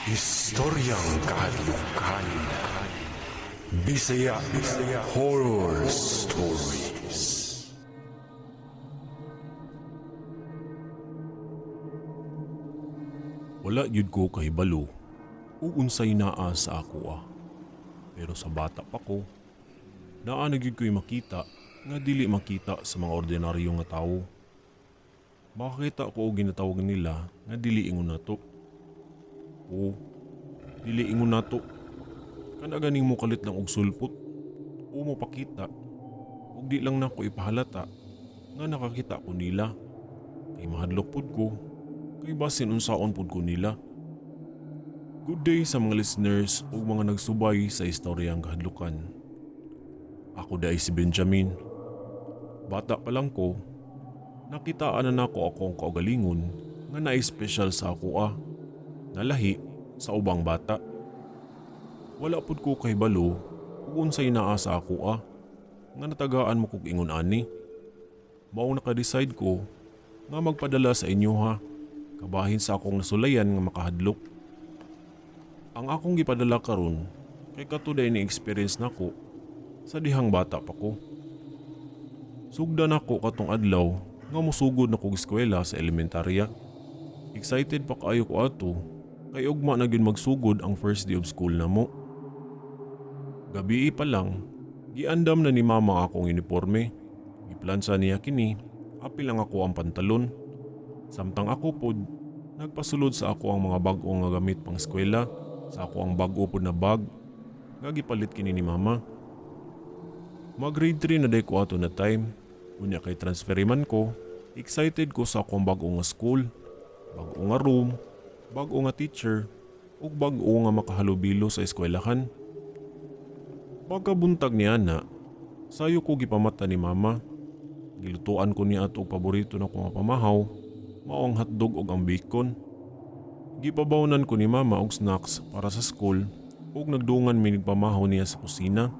Istoryang Kahadlukan. Bisaya Bisaya Horror Stories. Wala gyud ko kahibalo ug unsay naa sa ako ah. Pero sa bata pa ko, naa na gyud ko'y makita nga dili makita sa mga ordinaryo nga tawo. Makakita ko og ginatawag nila nga dili ingon nato. O dili ingon nato. Kana ganing mo kalit lang og sulpot o mopakita ug di lang nako ipahalata nga nakakita ko nila. Kay mahadlok pud ko, kay basin unsaon pud ko nila. Good day sa mga listeners ug mga nagsubay sa istoryang kahadlukan. Ako dai si Benjamin. Bata pa lang ko, nakitaan na nako akong kaugalingon nga na-special sa ako ah, nga lahi sa ubang bata. Wala pud ko kahibalo ug unsay naa sa ako ah, nga natagaan mo kog ingon ani. Maong naka-decide ko nga magpadala sa inyo ha, kabahin sa akong nasulayan nga makahadlok. Ang akong gipadala karon kay katuday ni experience nako sa dihang bata pa ko. Sugdan nako katong adlaw nga mosugod na kog eskwela sa elementarya. Excited pa kaayo ko ato kay ugma na gyud magsugod ang first day of school namo. Gabii pa lang, giandam na ni mama akong uniforme. Giplansa niya kini, apil ang ako ang pantalon. Samtang ako pod, nagpasulod sa ako ang mga bag-o nga gamit pang eskwela, sa ako ang bag-o pod na bag, nga gipalit kini ni mama. Mag-grade 3 na day ko ato na time. Unya kay transferiman ko, excited ko sa akong bag-o nga school, bag-o nga room, bag-o nga teacher, ug bag-o nga makahalubilo sa eskwelahan. Pagkabuntag ni ana, sayo ko gipamata ni mama. Gilutuan ko niya ato og paborito na ko nga pamahaw, mao ang hotdog ug ang bacon. Gipabawnan ko ni mama og snacks para sa school ug nagdungan mi nagpamahaw niya sa kusina.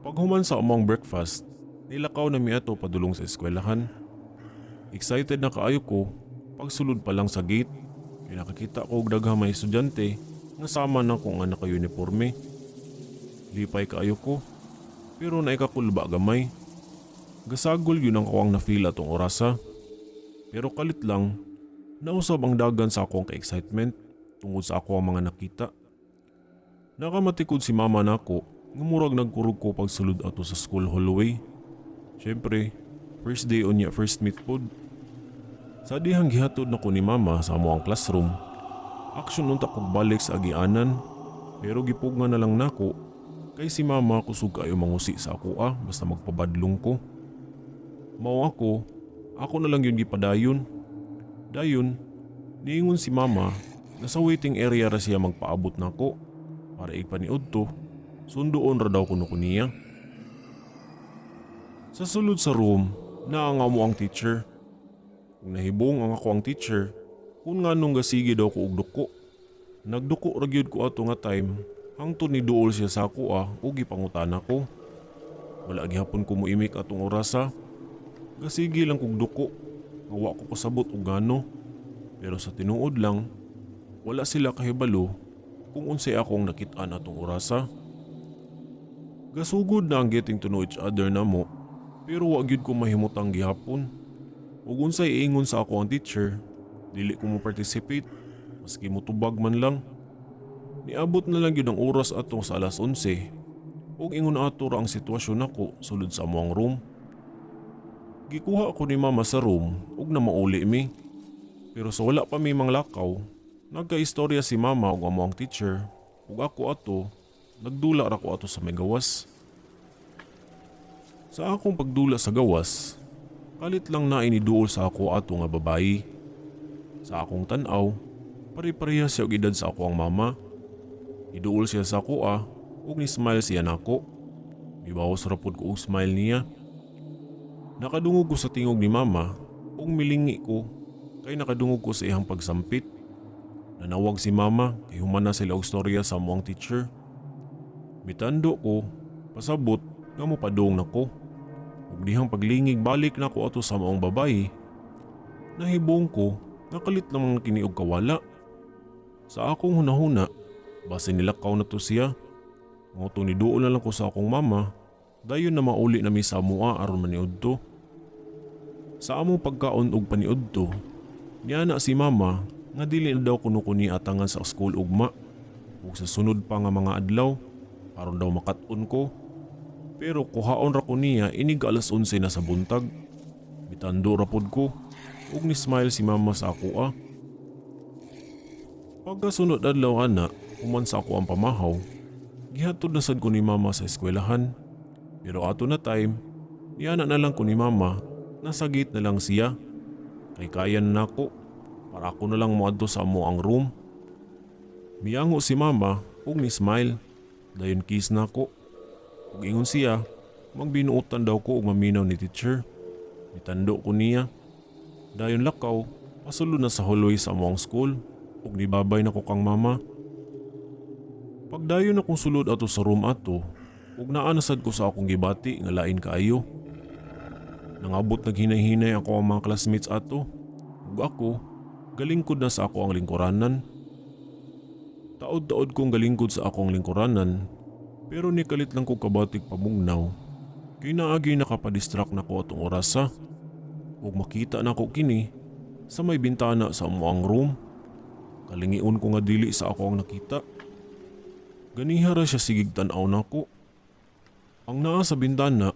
Paghuman sa among breakfast, nilakaw na mi ato padulong sa eskwelahan. Excited na kaayo ko pagsulod pa lang sa gate. Kay nakakita ko og daghang mga estudyante nga sama na ko nga naka-uniforme. Lipay kaayo ko, pero naikakulba gamay. Gasagol yun ang kawang na-feel atong orasa. Pero kalit lang, nausab ang dagan sa akong ka-excitement tungod sa ako ang mga nakita. Nakamatikod si mama nako nga murag nagkurog ko pagsulod ato sa school hallway. Siyempre, first day unya first meet pod. Sa dihang gihatod nako ni mama sa amo ang classroom, action unta kog balik sa agianan, pero gipugna na lang nako kay si mama kusog kaayo mangusi sa ako ah, basta magpabadlong ko. Mao ako, ako na lang yun gipadayon. Dayon, niingon si mama na sa waiting area ra siya magpaabot nako para ipaniud to, sunduon ra daw kuno ko niya. Sa sulod sa room, naangaw mo ang teacher. Kung nahibong ang ako ang teacher, kung nga nung gasige daw ko og duko. Nagduko ra gyud ko ato nga time, hangtod ni duol siya sa ako ah, ug gipangutana ko. Wala gihapon ko moimik atong orasa. Gasige lang kog duko, nga wa ko kasabot og gano. Pero sa tinuod lang, wala sila kahibalo kung unsay akong nakit-an atong orasa. Gasugod na ang getting to know each other namo, pero wa gyud ko mahimutang gihapon. Ug unsay iingon sa ako ang teacher, dili ko mo participate, maski motubag man lang. Niabot na lang gyud ang oras atong sa alas 11, ug ingon ato ra ang sitwasyon nako sulod sa among room. Gikuha ko ni mama sa room ug namauli mi. Pero sa wala pa mi manglakaw, nagkaistorya si mama ug amo ang teacher, ug ako ato, nagdula ra ko ato sa may gawas. Sa akong pagdula sa gawas, kalit lang na iniduol sa ako ato nga babayi. Sa akong tan-aw, pare-pareha siya og edad sa ako ang mama. Iduol siya sa ako ah, ug ni-smile siya nako. Gibawas ra pud ko og smile niya. Nakadungog ko sa tingog ni mama ug milingi ko kay nakadungog ko sa iyang pagsampit. Nanawag si mama kay human na sila og storya sa amuang teacher. Mitando ko, pasabot nga mopadung nako. Ug dihang paglingig balik nako ato sa maong babayi, nahibong ko nakalit lang kini og kawala. Sa akong hunahuna, basin nilakaw na to siya. Mao tong niduol na lang ko sa akong mama, dayon na mauli na mi sa amoa aron maniudto. Sa among pagkaon og paniudto, niana si mama nga dili na daw kuno ko niya atangan sa school ugma ug sa sunod pa nga mga adlaw aron daw makat-on ko. Pero kuhaon ra ko niya inig alas 11 na sa buntag. Mitando ra pod ko ug ni smile si mama sa akoa. Pagkasunod adlaw ana, human sa ako ang pamahaw, gihatod na sad ko ni mama sa eskwelahan. Pero ato na time, niana na lang ko ni mama, nasa gate na lang siya. Kay kaya na nako, para ako na lang moadto sa amo ang room. Miyango si mama ug ni smile, dayon kiss nako. Ug ingon siya, magbinuotan daw ko og maminaw ni teacher. Mitando ko niya. Dayon lakaw, pasulod na sa hallway sa among school ug nibabay na ko kang mama. Pagdayon akong sulod ato sa room ato, ug naa na sad ko sa akong gibati nga lain kaayo. Nangabot naghinay-hinay ako ang mga classmates ato, ug ako galingkod na sa ako ang lingkuranan. Taod-taod kong galingkod sa akong lingkuranan, pero nikalit lang ko kabatig pamugnaw. Kay naagi nakapadistract na ko atong orasa, ug makita nako kini sa may bintana sa amoang room. Kalingion ko nga dili sa ako ang nakita. Ganiha ra siya sigig tan-aw nako. Ang naa sa bintana,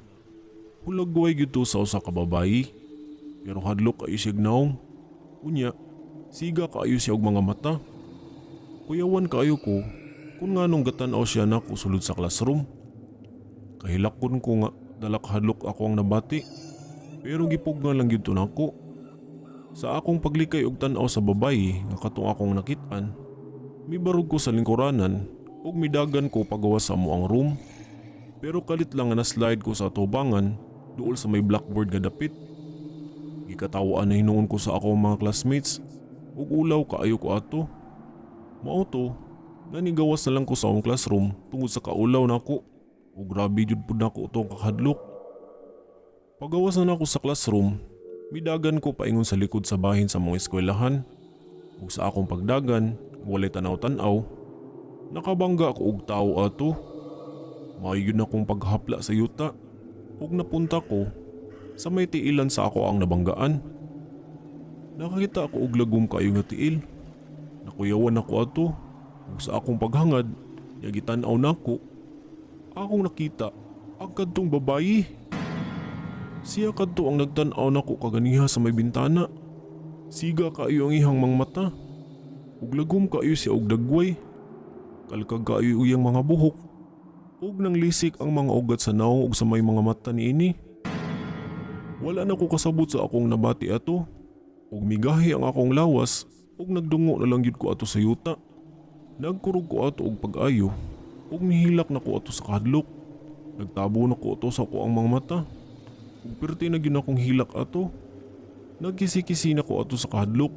hulagway gyud to sa usa ka babayi. Pero hadlok kaayo siya naong. Unya, siga kaayo siya og mga mata. Kuyawan kaayo ko kung nganong gatan-aw siya nako sulod sa classroom. Kahilakon ko nga dalak hadlok ako ang nabati. Pero gipugnan lang gyud to nako. Sa akong paglikay og tan-aw sa babayi nga katong akong nakit-an, mibarog ko sa lingkuranan ug midagan ko pagawas sa amoang room. Pero kalit lang nga na-slide ko sa atubangan duol sa may blackboard nga dapit. Gikatawaan na hinuon ko sa akong mga classmates ug ulaw kaayo ko ato. Mao to, nga nigawas na lang ko sa akong classroom tungod sa kaulaw nako ug grabe jud pud nako atong kakahadlok. Pagawas na nako sa classroom, midagan ko paingon sa likod sa bahin sa mga eskwelahan. Ug sa akong pagdagan, walay tanaw-tanaw, nakabangga ko og tawo ato. Maayo na akong paghapla sa yuta ug napunta ko sa may tiilan sa ako ang nabanggaan. Nakakita ako og lagom kaayo nga tiil. Nakuyawan ako ato ug sa akong paghangad, nya gitan-aw nako, akong nakita ang kadtong babayi. Siya kadto ang nagtan-aw nako kaganiha sa may bintana. Siga kaayo ang iyang mga mata. Ug lagom kaayo siya og dagway. Kalkag kaayo iyang mga buhok. Ug nanglisik ang mga ugat sa nawong ug sa may mga mata niini. Wala na ko kasabot sa akong nabati ato. Ug migahi ang akong lawas ug nagdungo na lang gyud ko ato sa yuta. Nagkurog ko ato og pag-ayo ug nihilak na ko ato sa kahadlok. Nagtabo na ko ato sa ako ang mga mata. Ug perti na gyud akong hilak ato. Nagkisi-kisi na ko ato sa kahadlok.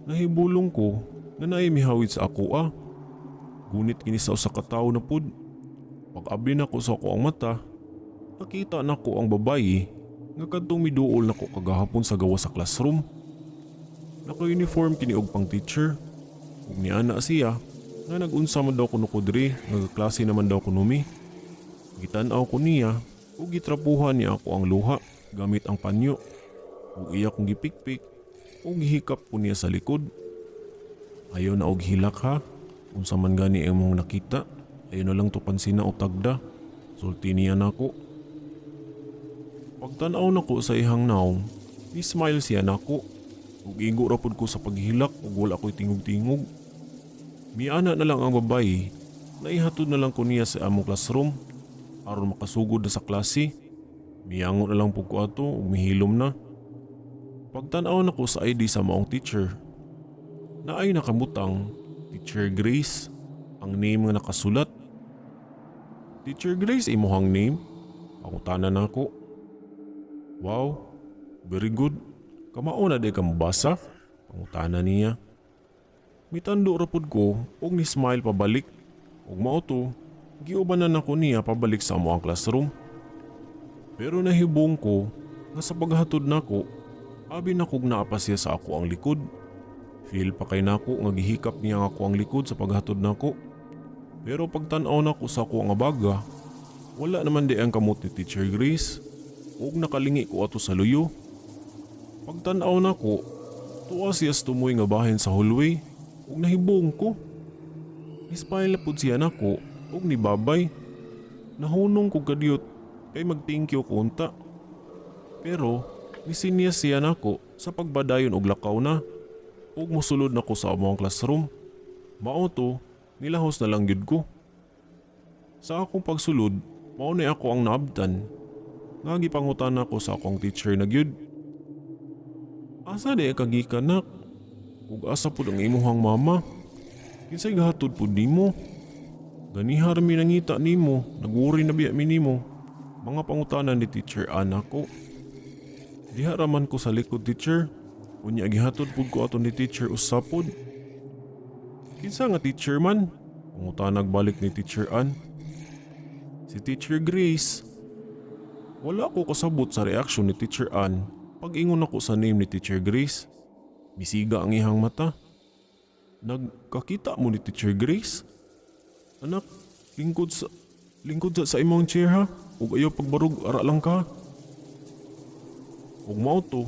Nahibulong ko nga naay mihawid sa ako ah. Gunit kini sa usa ka tawo na pud. Pag-abli nako sa ako ang mata, nakita nako ang babayi nga kadtong miduol nako kagahapon sa gawas sa classroom. Naka-uniform kini og pang teacher. Ug niana siya nga nag-unsa man daw kuno ko diri, nga klase naman daw kuno mi. Gitan-aw ko niya ug gitrapuhan niya ako ang luha gamit ang panyo. Ug iya kong gipikpik ug gihikap ko niya sa likod. Ayaw na og hilak ha. Unsa man gani imong nakita, ayaw na lang to pansina o tagda. Sulti niya nako. Pagtan-aw nako sa ihang naong, ni smile siya nako. Ug igo ra pud ko sa paghilak ug wala ko'y tingog-tingog. Miana na lang ang babayi, naihatod na lang ko niya sa among classroom aron makasugod na sa klase. Miyango na lang pud ko ato ug mihilom na. Pagtan-aw nako sa ID sa maong teacher, naay nakabutang Teacher Grace ang name nga nakasulat. Teacher Grace imuhang name? Pangutana nako. Wow, very good. Kamao na di ka mobasa? Pangutana niya. Mitando ra pud ko og ni smile pabalik. Ug mao to, giubanan nako niya pabalik sa amoang classroom. Pero nahibong ko nga sa paghatod nako, abi na kog naa pa siya sa ako ang likod. Feel pa kay nako nga gihikap niya ang ako ang likod sa paghatod nako. Pero pagtan-aw nako sa ako nga baga, wala naman di ang kamot ni Teacher Grace ug nakalingi ko ato sa luyo. Pagtan-aw nako, tuwa siya sa tumoy nga bahin sa hallway ug nahibong ko. Ni-smile na pud siya nako ug nibabay. Nahunong ko kadiyot kay mag-thank you ko unta. Pero nisinyas siya nako sa pagbadayon og lakaw na ug mosulod nako sa among classroom. Mao to, nilahos na lang gyud ko. Sa akong pagsulod, mao ni ako ang naabtan. Nga gipangutan ako sa akong teacher na gyud. Asa di ka gikan, nak? Ug asa pud ang imuhang mama? Kinsay gahatod pud nimo? Ganiha ra mi nangita nimo, nag-worry na biya mi nimo. Mga pangutana ni Teacher Ann nako. Diha ra man ko sa likod, teacher. Unya gihatod pud ko ato ni Teacher usa pod. Kinsa nga teacher man? Pangutanag balik ni Teacher Ann. Si Teacher Grace. Wala ko kasabot sa reaksyon ni Teacher Ann pag ingon ako sa name ni Teacher Grace. Misiga ang iyang mata. Nagkakita mo ni Teacher Grace? Anak, lingkod sa imong chair ha. Ug ayaw pagbarog, ara lang ka. Ug mao to,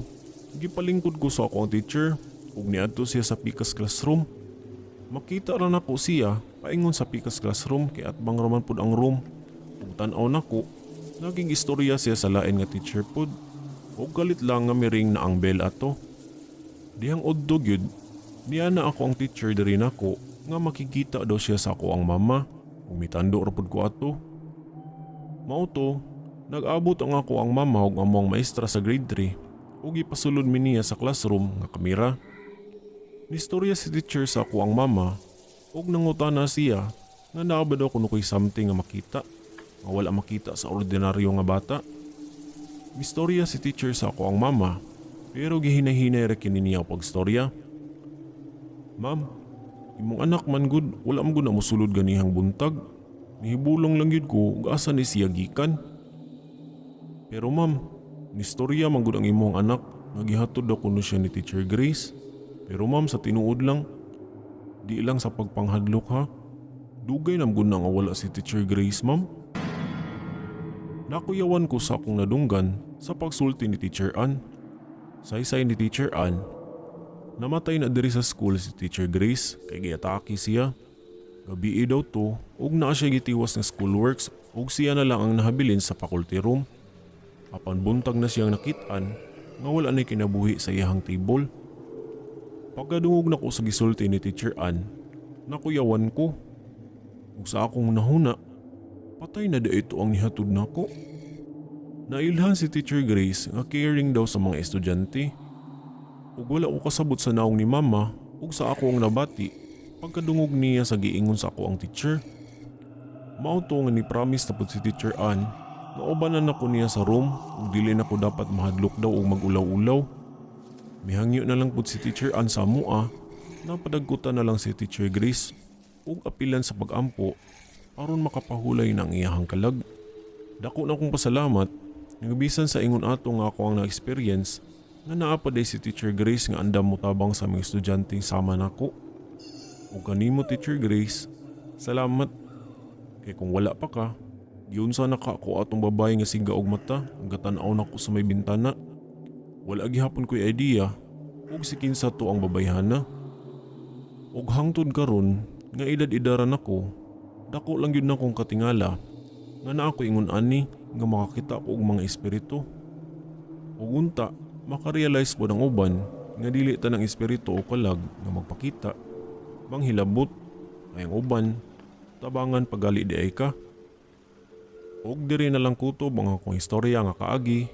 gipalingkod ko sa ako ang teacher ug niadto siya sa pikas classroom. Makita ra nako siya paingon sa pikas classroom kay atbang raman pud ang room. Ug tan-aw nako, naging istorya siya sa lain nga teacher pud. Ug galit lang nga miring na ang bell ato. Dihang udto gyud, niya na ako ang teacher diri nako nga makikita daw siya sa ako ang mama. Ug mitando ra pud ko ato. Mao to, nag-abot ang ako ang mama ug among maestra sa grade 3 ug gipasulod mi niya sa classroom nga kamera. Nistorya si teacher sa ako ang mama ug nangutana siya nga naa ba daw kuno ko'y something nga makita nga wala makita sa ordinaryo nga bata. Mistorya si teacher sa ako ang mama pero gihinay-hinay ra kini niya pagstorya. Ma'am, imong anak man gud wala man gud na mosulod ganihang buntag. Nihibulong lang gyud ko ug asa ni siya gikan. Pero ma'am, nistorya man gud ang imong anak nga gihatod daw kuno siya ni Teacher Grace. Pero ma'am, sa tinuod lang, di lang sa pagpanghadlok ha. Dugay na gud na nga wala si Teacher Grace, ma'am. Nakuyawan ko sa akong nadunggan sa pagsulti ni Teacher Ann. Saysay ni Teacher Ann, namatay na diri sa school si Teacher Grace kay giatake siya. Gabii daw to ug naa siya gitiwas nga schoolworks ug siya na lang ang nahabilin sa faculty room. Apan buntag na siyang nakitaan nga wala na kinabuhi sa iyahang table. Pagkadungog nako sa gisulti ni Teacher Ann, nakuyawan ko. Ug sa akong nahuna, patay na diay to ang nihatod nako. Nailhan si Teacher Grace nga caring daw sa mga estudyante. Ug wala ko kasabot sa naong ni Mama ug sa ako ang nabati pagkadungog niya sa giingon sa ako ang teacher. Mao to nga ni promise na pud si Teacher Ann nga ubanan nako niya sa room ug dili na ko dapat mahadlok daw og magulaw-ulaw. Mihangyo na lang pud si Teacher Ann sa amoa na padagkutan na lang si Teacher Grace ug apilan sa pag-ampo aron makapahulay na ang iyahang kalag. Dako na akong pasalamat nga bisan sa ingon ato nga ako ang na-experience nga naa pa diay si Teacher Grace nga andam motabang sa mga estudyante sama nako. Ug kanimo, Teacher Grace, salamat. Kay kung wala pa ka, giunsa na ka ko atong babae nga siga og mata ug gatan-aw nako sa may bintana. Wala gihapon ko'y idea ug si kinsa to ang babayhana. Ug hangtod karon nga edad-edaran nako, dako lang gyud nakong katingala nga naa ko ingon ani nga makakita ko og mga espiritu. Ug unta makarealize pod ang uban nga dili tanang espiritu o kalag nga magpakita manghilabot ay ang uban tabangan pagali diay ka. Og diri na lang kutob ang akong istorya nga kaagi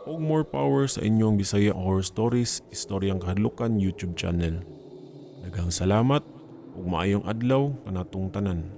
og more power sa inyong Bisaya Horror Stories Istoryang Kahadlukan YouTube channel. Daghang salamat ug maayong adlaw kanatong tanan.